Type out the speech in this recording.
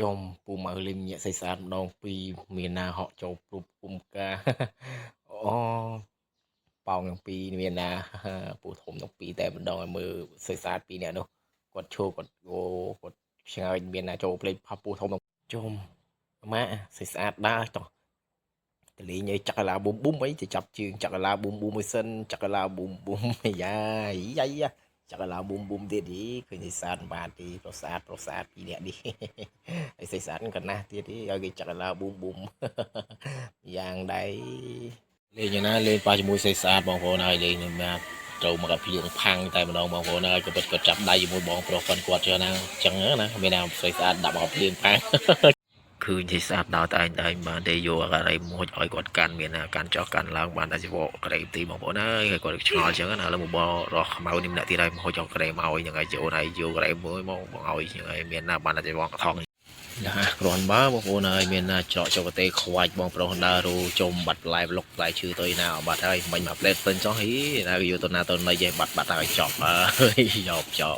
ចំពូម៉ៅលេងញាក់ស្អីស្អាតម្ដងពីរមានណាហក់ចូលព្រុបគុំកាអូប៉ោងទាំងពីរមានណាពូធំទាំងពីរតែម្ដងឲ្យមើលស្អីស្អាតពីរអ្នកនោះគាត់ឈោគាត់អូគាត់ឆ្ងាយមានណាចូលភ្លេចផាពូធំចំម៉ាក់ស្អីស្អាតដើរតោះតលេងឲ្យចក្រឡាប៊ុំប៊ុំអីទៅចាប់ជើងចក្រឡាប៊ុំប៊ុំមួយសិនចក្រឡាប៊ុំប៊ុំអាយ៉ាយ៉ាយ៉ាចក្រឡាប៊ុំប៊ុំទៀតអីឃើញស្អាតបាទទីប្រុសស្អាតប្រុសស្អាតពីរអ្នកនេះ ហើយស្អាតកណាស់ទៀតទេឲ្យគេចក្រឡាប៊ុំប៊ុំ យ៉ាងដែរលេងយ៉ាងណាលេងប៉ះជាមួយស្អាតបងប្អូនហើយលេងនឹងមកត្រូវមកឲ្យភ្លៀងផាំងតែម្ដងបងប្អូនហើយក៏ពិតគាត់ចាប់ដៃជាមួយបងប្រុសគាត់គាត់ចឹងណាចឹងណាមានណាស្អាតដាក់មកភ្លៀងផាំង ឃើញស្អាតដល់តែឯងតែឯងបានទេយកអាការ៉េមួយឲ្យគាត់កាន់មានណាកាន់ចោះកាន់ឡើងបានតែជីវកការ៉េទីបងប្អូនហើយគាត់ឆ្ងល់ចឹងណាឥឡូវមកបរោះខ្មៅនេះម្នាក់ទៀតហើយមកហូចយកការ៉េមកឲ្យហ្នឹងហើយចូលហើយយកការ៉េមួយមកបងឲ្យហ្នឹងហើយមានណាបានតែជីវកថងណាគ្រាន់បើបងប្អូនហើយមានណាច្រកចុកកទេខ្វាច់បងប្រុសដើររូជុំបាត់ផ្លែប្លុកផ្លែឈើទៅណាបាត់ហើយមិញមកផ្លែពេញចោះហីណាយកទៅណាទៅណីឯងបាត់បាត់ហើយចប់ហើយចប់ចប់។